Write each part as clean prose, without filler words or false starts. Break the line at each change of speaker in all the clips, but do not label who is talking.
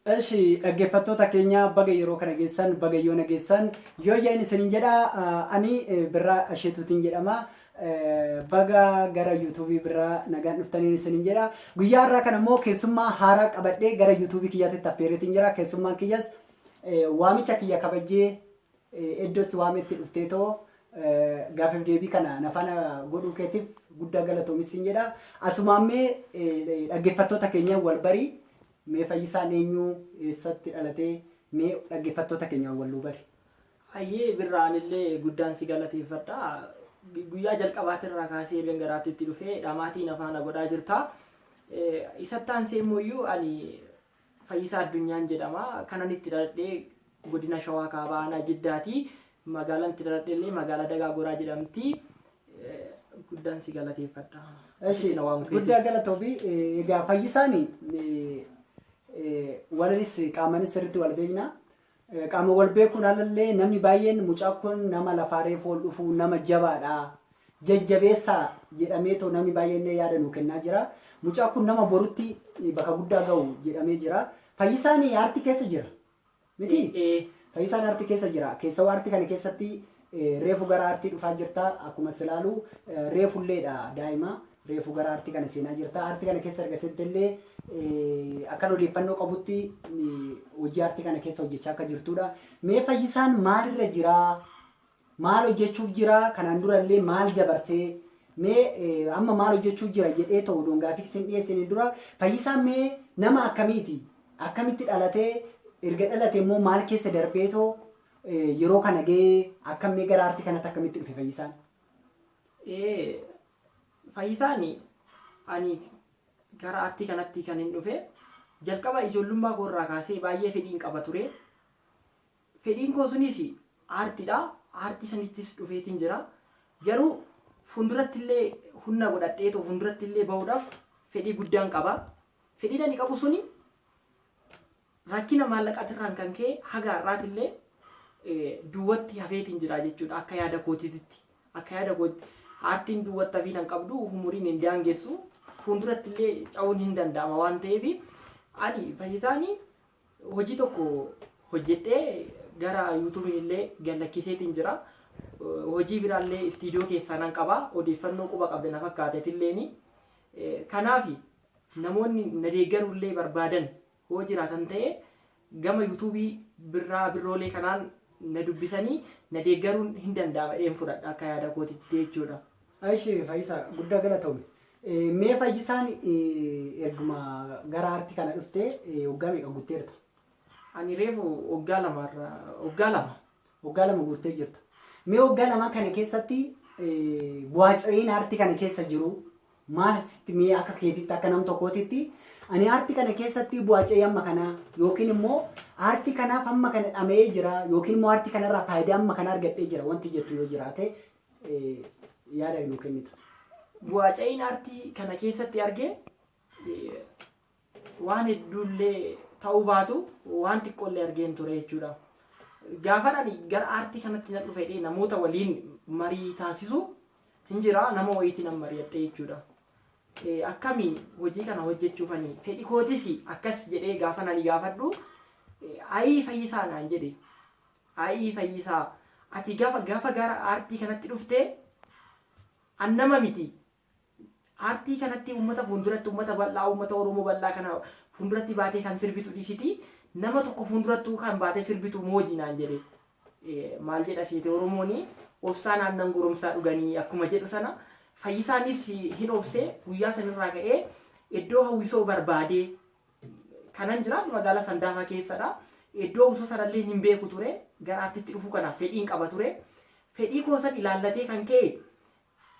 Eshi dhaggeeffattoota keenya, baga yeroo kana geessan, baga yoona geessan yoo yaa'in isiniin jedha. Ani Birraa Asheetuutiin jedhama. Baga gara yuutuubii Birraa nagaan dhuftaniin isiniin jedha. Guyyaa har'aa kana immoo keessummaa haaraa qabadhee gara yuutuubii kiyyaatti affeereetiin jira. Keessummaan kiyyas waamicha kiyya kabajjee iddoo si waametti dhufteetoo gaafiif deebii kana na faana godhuu keetiif guddaa galatoomis siin jedha. Asumaan mee dhaggeeffattoota keenya wal barii. Mee Fayyisaan eenyu, eessatti dhalatee, mee dhaggeeffattoota keenya wal nuu bari.
Hayyee Birraa, anillee guddaan si galateeffadha. Guyyaa jalqabaatirraa kaasee ergan garaatti itti dhufee dhamaatii na faana godhaa jirta. Isatti aansee immoo ani Fayyisaa Addunyaan jedhama. Kanan itti dhaladhee godina Shawaa Kaabaa aanaa Jiddaati. Magaalaan itti dhaladhe illee magaalaa Dagaa Goraa jedhamti. Guddaan si galateeffadha.
Eshi, Na waamuu keetiif. guddaa galatoomi. Egaa Fayyisaan walanis qaamanis sirriitti wal beekna. Qaama wal beekuun alallee namni baay'een mucaan kun nama lafaa reefu ol dhufu, nama jabaadha, jajjabeessaa jedhameetoo namni baay'een illee yaada nuu kennaa jira. Mucaan kun nama borutti bakka guddaa ga'u jedhamee jira. Fayyisaan aartii keessa jira. Miti?
Ee.
Fayyisaan aartii keessa jira. Keessawaa aartii kana keessatti reefu gara aartii dhufaa jirta. Akkuma silaalu reefulleedha daa'ima. Reefu gara aartii kana seenaa jirta. Aartii kana keessa erga seentellee akkan odeeffannoo qabutti hojii aartii kana keessa hojjechaa akka jirtudha. Mee Fayyisaan maalirra jiraa? Maal hojjechuuf jira? Kanaan durallee maal dabarsee? Mee amma maal hojjechuuf jira jedhee ta'u odoon gaafii sin dhiyeessine dura, Fayyisaan mee nama akkamiiti? Akkamitti dhalatee? Erga dhalate immoo maal keessa darbeetoo yeroo kana ga'ee? Akkam mee gara aartii kanatti akkamitti dhufe Fayyisaan?
Fayyisaan ani gara aartii kanatti kan hin dhufe jalqaba ijoollummaa koo irraa kaasee baay'ee fedhiin qaba ture. Fedhiin koo sunis aartiidha. Aartii sanittis dhufeetiin jira. Garuu fuulduratti illee humna godhadheetoo fuulduratti illee bahuudhaaf fedhii guddaan qaba. Fedhiin ani qabu suni rakkina maallaqaatirraan kan ka'e haga har'aatillee duwwatti hafeetiin jira jechuudha akka yaada kootiitti. Akka yaada kootti aartiin duwwatti hafiin hin qabdu, umuriin hin daangessu, fuulduratti illee ca'uun hin danda'ama waan ta'eef ani Fayyisaanii hojii tokko hojjedhee gara yuutuubiin illee gad lakkiseetiin jira. Hojii biraallee istiidiyoo keessaa nan qaba. Odeeffannoo quba qabda na fakkaateetilleeni. Kanaaf namoonni na deeggaruullee barbaadan hoo jiraatan ta'e gama yuutuubii Birraa Birroolee kanaan na dubbisanii na deeggaruun hin danda'ama jedheen fudhadha akka yaada kootitti jechuudha.
Ishi Fayyisaa, guddaa galatoomi. Mee Fayyisaan erguma gara aartii kana dhuftee waggaa meeqa guutteerta?
Ani reefu waggaa 2 irra, waggaa 2.
Waggaa 2 guuttee jirta. Mee waggaa 2 kana keessatti bu'aa ce'iin aartii kana keessa jiru maal sitti, mee akka keetitti, akka nam tokkootitti, ani aartii kana keessatti bu'aa ce'ii amma kanaa yookiin immoo aartii kanaaf amma kana dhama'ee jira yookiin immoo aartii kanarraa faayidaa amma kana argadhee jira wanti jettu yoo jiraate yaada nuu kennita.
Bu'aa ce'iin aartii kana keessatti arge waan hedduullee ta'uu baatu waan xiqqoollee argeen ture jechuudha. Gaafan ani gara aartii kanatti nan dhufe jedhee namoota waliin marii taasisu hin jira, nama wayiitiin nan mari'adhe jechuudha. Akkami hojii kana hojjechuufani fedhi kootis akkas jedhee gaafan ani gaafadhu, "Ayii Fayyisaa," naan jedhe. "Ayii Fayyisaa, ati gaafa gara aartii kanatti dhufte an nama miti. Aartii kanatti uummata fuulduratti, uummata bal'aa, uummata Oromoo bal'aa kana fuulduratti baatee kan sirbitu dhiisiti, nama tokko fuuldurattuu kan baatee sirbitu mooji," naan jedhe. Maal jedha seete Oromooni, obsaan aannan goromsaa dhuganii akkuma jedhu sana Fayyisaanis hin obsee guyyaa sanirraa ka'ee iddoo hawwisoo barbaadee kanan jiraatu magaalaa Sandaafaa keessadha. Iddoo hawwisoo sanallee hin beeku ture. Gara aartiitti dhufuu kanaaf fedhiin qaba ture. Fedhii koo san ilaallatee kan ka'e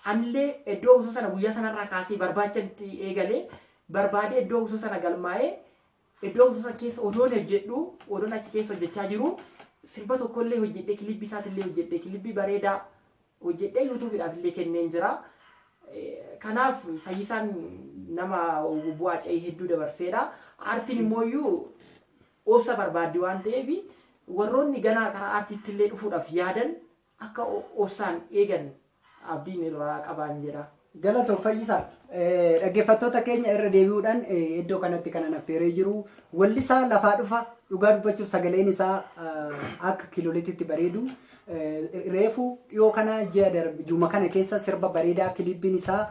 anillee iddoo hawwisoo sana guyyaa sanarraa kaasee barbaachan itti eegalee barbaadee iddoo hawwisoo sana galmaa'ee iddoo hawwisoo sana keessa odoon hojjedhu, odoon achi keessa hojjechaa jiru sirba tokkollee hojjedhee, kilibbii isaatillee hojjedhee, kilibbii bareedaa hojjedhee yuutuubiidhaaf illee kenneen jira. Kanaaf Fayyisaan nama bu'aa ce'ii hedduu dabarseedha. Aartiin immoo iyyuu obsa barbaaddi waan ta'eef warroonni ganaa karaa aartiitti illee dhufuudhaaf yaadan akka obsaan eegan abdiin irraa qabaan jedha.
Galatoo Fayyisaa, dhaggeeffattoota keenya irra deebi'uudhaan iddoo kanatti kanan affeeree jiru wallisaa lafaa dhufa dhugaa dubbachuuf sagaleen isaa akka kiilooleetitti bareedu reefu dhiyoo kana ji'a darbe juma kana keessa sirba bareedaa kiliippiin isaa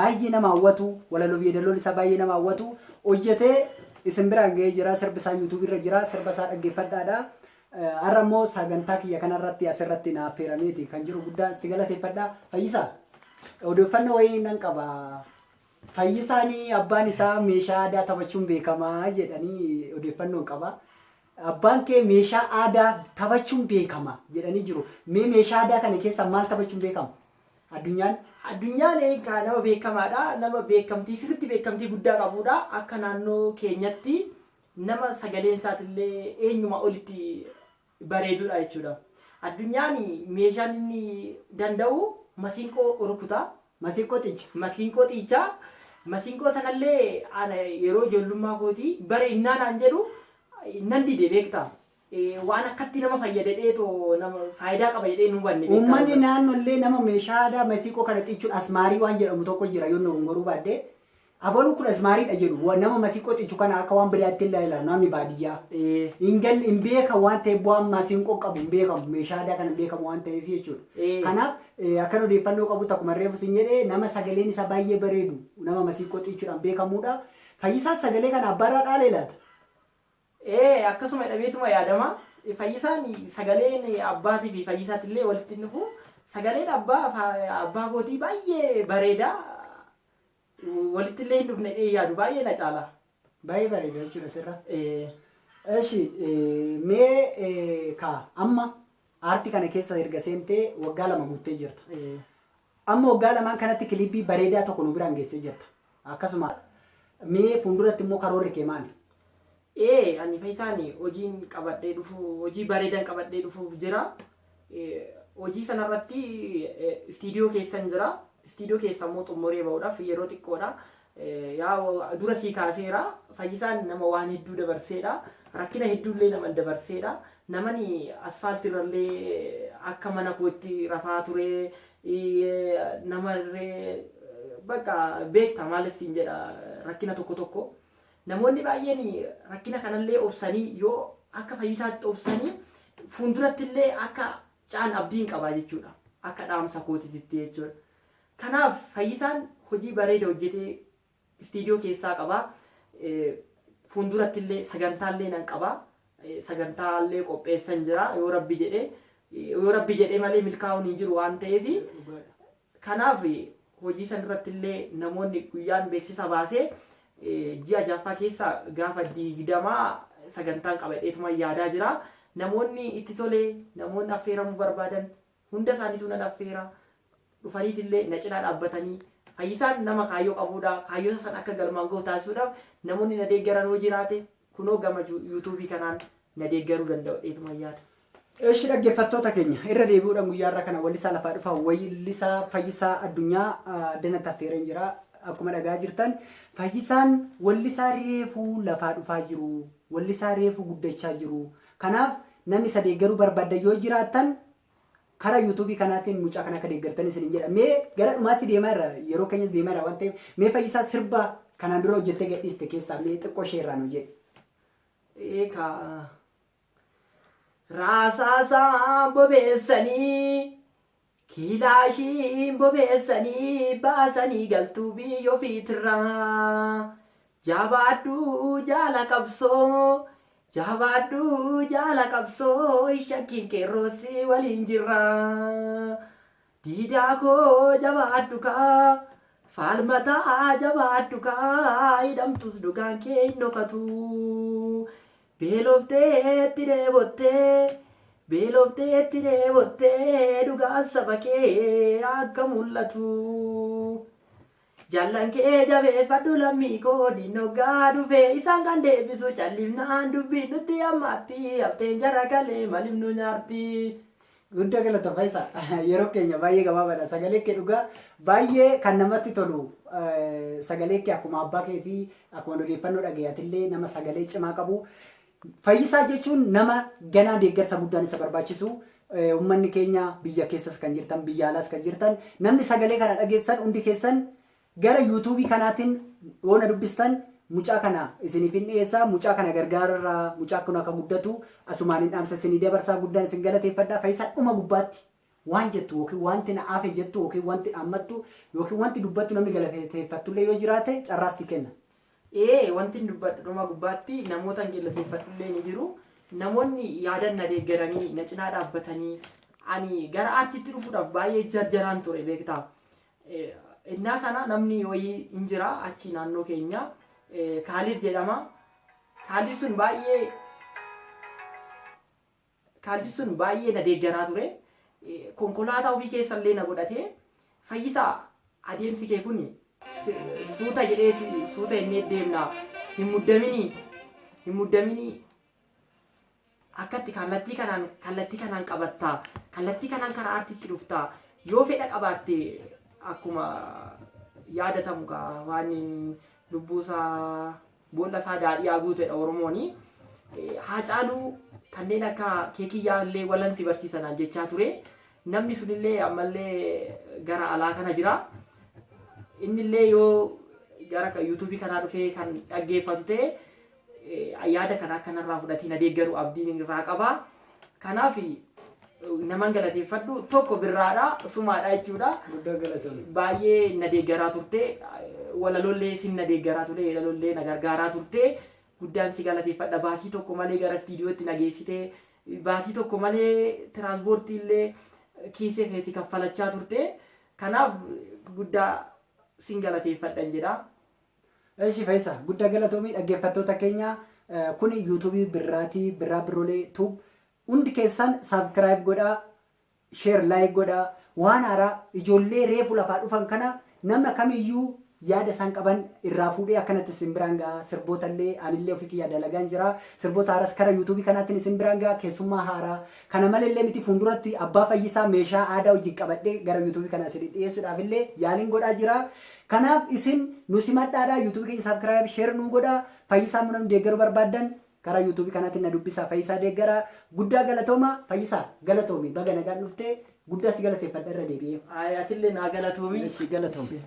baay'ee nama hawwatu walaloo fi yeedaloon isaa baay'ee nama hawwatu hojjetee isin biraan ga'ee jira sirbi isaa yuutuubii irra jira sirba isaa dhaggeeffadhaadha. Har'a immoo sagantaa kiyya kanarratti asirratti na affeerameeti kan jiru guddaa si galateeffadha. Fayyisaa, odeeffannoo wayii nan qaba. Fayyisaan abbaan isaa meeshaa aadaa taphachuun beekamaa jedhanii odeeffannoo qaba. Abbaan kee meeshaa aadaa taphachuun beekama jedhanii jiru. Mee meeshaa aadaa kana keessaa maal taphachuun beekama? Addunyaan?
Addunyaan egaa nama beekamaadha. Nama beekamtii sirriitti beekamtii guddaa qabudha. Akka naannoo keenyatti nama sagaleen isaatillee eenyuma olitti bareedudha jechuudha. Addunyaan meeshaan inni danda'u masiinqoo rukuta.
Masiinqoo xiicha.
Masiinqoo xiicha. Masiinqoo sanallee ana yeroo ijoollummaa kootii bare innaa naan jedhu nan dide beektaa. Waan akkatti nama fayyada jedheetoo nama faayidaa qaba jedhee nu hubanne beektaa.
Uummanni naannollee nama meeshaa aadaa masiinqoo kana xiichuun asmaarii waan jedhamu tokko jira yoo dogongoruu baadhee. Abaluu kun asmaariidha jedhu nama masiinqoo xiichu kana akka waan biraatti illee ilaalu namni baadiyyaa. Hin gal hin beekan waan ta'eef bu'aan masiinqoo qabu hin beekamu meeshaa aadaa kana hin beekamu waan ta'eef jechuudha. Kanaaf akkan odeeffannoo qabu akkuma reefu sin jedhee nama sagaleen isaa baay'ee bareedu nama masiinqoo xiichuudhaan beekamudha. Fayyisaan sagalee kana abbaarraa dhaalee laata?
Akkasuma jedhameetuma yaadama. Fayyisaan sagaleen abbaatii fi fayyisaatti illee walitti hin dhufu. Sagaleen abbaa kootii baay'ee bareeda. Walitti illee hin dhufne jedhee yaadu baay'ee na caala.
Baay'ee bareeda jechuudha sirra. Eshi mee ka amma aartii kana keessa erga seentee waggaa 2 guuttee jirta. Amma waggaa lamaan kanatti kilippii bareedaa tokko nu biraan geessee jirta. Akkasuma mee fuulduratti immoo karoorri kee maali?
Ani Fayyisaan hojiin qabadhee dhufu hojii bareedan qabadhee dhufuuf jira. Hojii sanarratti istiidiyoo keessan jira. Istiidiyoo keessa immoo xumuree ba'uudhaaf yeroo xiqqoodha. Yaa dura sii kaaseera. Fayyisaan nama waan hedduu dabarseedha. Rakkina hedduullee nama dabarseedha. Namani asfaaltiirrallee akka mana kootti rafaa ture. Namarree bakka beekta maal siin jedha rakkina tokko tokko. Namoonni baay'een rakkina kanallee obsanii yoo akka Fayyisaatti obsanii fuuldurattillee akka caan abdiin qabaa jechuudha. Akka dhaamsa kootiitti jechuudha. Kanaaf Fayyisaan hojii bareeda hojjetee istiidiyoo keessaa qabaa. Fuuldurattillee sagantaallee nan qabaa. Sagantaallee qopheessan jira yoo rabbi jedhee. Yoo rabbi jedhee malee milkaa'uun hin jiru waan ta'eef. Kanaaf hojii sanarrattillee namoonni guyyaan beeksisa baasee ji'a jaffaa keessa gaafa 20 sagantaan qabadheetuma yaadaa jira. Namoonni itti tolee namoonni affeeramuu barbaadan hunda isaaniitu nan affeera. Dhufaniitillee na cinaa dhaabbatanii Fayyisaan nama kaayyoo qabuudha. Kaayyoo san akka galmaan gahu taasisuudhaaf namoonni na deeggaran yoo jiraate kunoo gama yuutuubii kanaan na deeggaruu danda'u dheetuma yaada.
Eshi dhaggeeffattoota keenya irra deebi'uudhaan guyyaa irraa kana wallisaa lafaa dhufa wallisaa Fayyisaa Addunyaa danatti affeereen jira. Akkuma dhagaa jirtan Fayyisaan wallisaa reefuu lafaa dhufaa jiru. Wallisaa reefuu guddachaa jiru. Kanaaf namni isa deeggaruu barbaaddan yoo jiraattan karaa yuutuubii kanaatiin mucaa kana akka deeggartan isiniin jedha. Mee gara dhumaatti deemaa irra yeroo keenyas deemaa irra waan ta'eef mee Fayyisaa sirba kanaan dura hojjettee gadhiiste keessaa mee xiqqoo ishee irraa nu jedhi.
Eegaa raasaasaa bobeessanii kilaashiin bobeessanii baasanii galtuu biyya ofiitirraa jabaadhuu jaala qabsoo jabaadhuu jaala qabsoo shakkiin qeerroossi waliin jirra diidaa koo jabaadhu kaa faalmataa jabaadhu kaa hidhamtus dhugaan kee hin dhokatu beelofteetti dheebottee beelofteetti dheebottee dhugaan saba kee akka mul'atu. Jaallan kee jabeeffadhu lammii koo diinoggaa dhufee isaan kan deebisu callifnaan dubbiin nutti ammaatti hafteen jara galee maaliif nu nyaarti.
Guddaa galata Fayyisaa yeroo keenya baay'ee gabaabaadha sagalee kee dhugaa baay'ee kan namatti tolu sagalee kee akkuma abbaa keetii akkuma odeeffannoo dhagayatillee nama sagalee cimaa qabu. Fayyisaa jechuun nama ganaa deeggarsa guddaan isa barbaachisu Uummanni keenya biyya keessas kan jirtan, biyya alaas kan jirtan, namni sagalee kana dhageessan hundi keessan gara yuutuubii kanaatiin yoo na dubbistan mucaa kana isiniif hin dhiyeessaa. Mucaa kana gargaararraa, mucaa kun akka guddatu asumaan hin dhaamsa isinii dabarsaa. Guddaan isin galateeffadha. Fayyisaa, dhuma gubbaatti waan jettu yookiin wanti na hafe jettu yookiin wanti dhaammattu yookiin wanti dubbattu, namni galateeffattullee yoo jiraate, carraa sii kenna.
Ee, wanti hin dubbadhu dhuma gubbaatti namoota hin galateeffadhullee ni jiru. Namoonni yaadan na deeggaranii na cinaa dhaabbatanii, ani gara aartiitti dhufuudhaaf baay'ee jarjaraan ture, beektaa. Innaa sana namni wayii hin jira achi naannoo keenya, Kaalid jedhama. Kaalid sun baay'ee na deeggaraa ture. Konkolaataa ofii keessallee na godhatee, "Fayyisaa, adeemsi kee kun suuta jedheeti, suuta innee deemna, hin muddaminii, hin muddaminii, akkatti kallattii kanaan qabattaa, kallattii kanaan karaa aartiitti dhuftaa yoo fedha qabaatte." Akkuma yaadatamu gaa, waan lubbuusaa boolla isaa daadhii haa guutedha Oromooni. Haacaaluu kanneen akka Keekiyyaa illee walansi barsiisanaan jechaa ture. Namni sunillee ammallee gara alaa kana jira. Innillee yoo gara yuutuubii kanaa dhufee kan dhaggeeffatu ta'e, yaada kana akkanarraa fudhatee na deeggaru abdiin irraa qaba. Kanaaf naman galateeffadhu tokko Birraadha, sumaadha jechuudha.
Guddaa galatoomi.
Baay'ee na deeggaraa turte, walalollee sin na deeggaraa ture, yeedalollee na gargaaraa turte. Guddaan si galateeffadha. Baasii tokko malee gara istiidiyootti na geessite, baasii tokko malee tiraanspoortii illee kiisee keetii kaffalachaa turte. Kanaaf guddaa sin galateeffadhan jedha.
Eshi Fayyisa, guddaa galatoomii. Dhaggeeffattoota keenya, kun yuutuubii Birraatii, Birraa Birrolee Tube. Hundi keessan subscribe godhaa, share, like godhaa. Waan haaraa ijoollee reefu lafaa dhufan kana nama kamiyyuu yaada isaan qaban irraa fuudhee akkanatti isin biraan ga'a. Sirboota illee anillee ofii kiyyaa dalagaan jira. Sirboota haaraas kara yuutuubii kanaatiin isin biraan ga'a. Keessummaa haaraa kana malallee miti, fuulduratti abbaa Fayyisaa meeshaa aadaa wajjin qabadhee gara yuutuubii kanaa isin dhiyeessuudhaaf illee yaaliin godhaa jira. Kanaaf isin nu simadhaadha. Yuutuubii keenya subscribe, share nu godhaa. Fayyisaa immoo namni deeggaruu barbaaddan karaa yuutuubii kanaatiin na dubbisaa, Fayyisaa deeggaraa. Guddaa galatooma. Fayyisaa, galatoomi, baga nagaan dhuftee. Guddaa si galateeffadha irra deebi'ee.
Atillee naa galatoomi.
Galatoomi.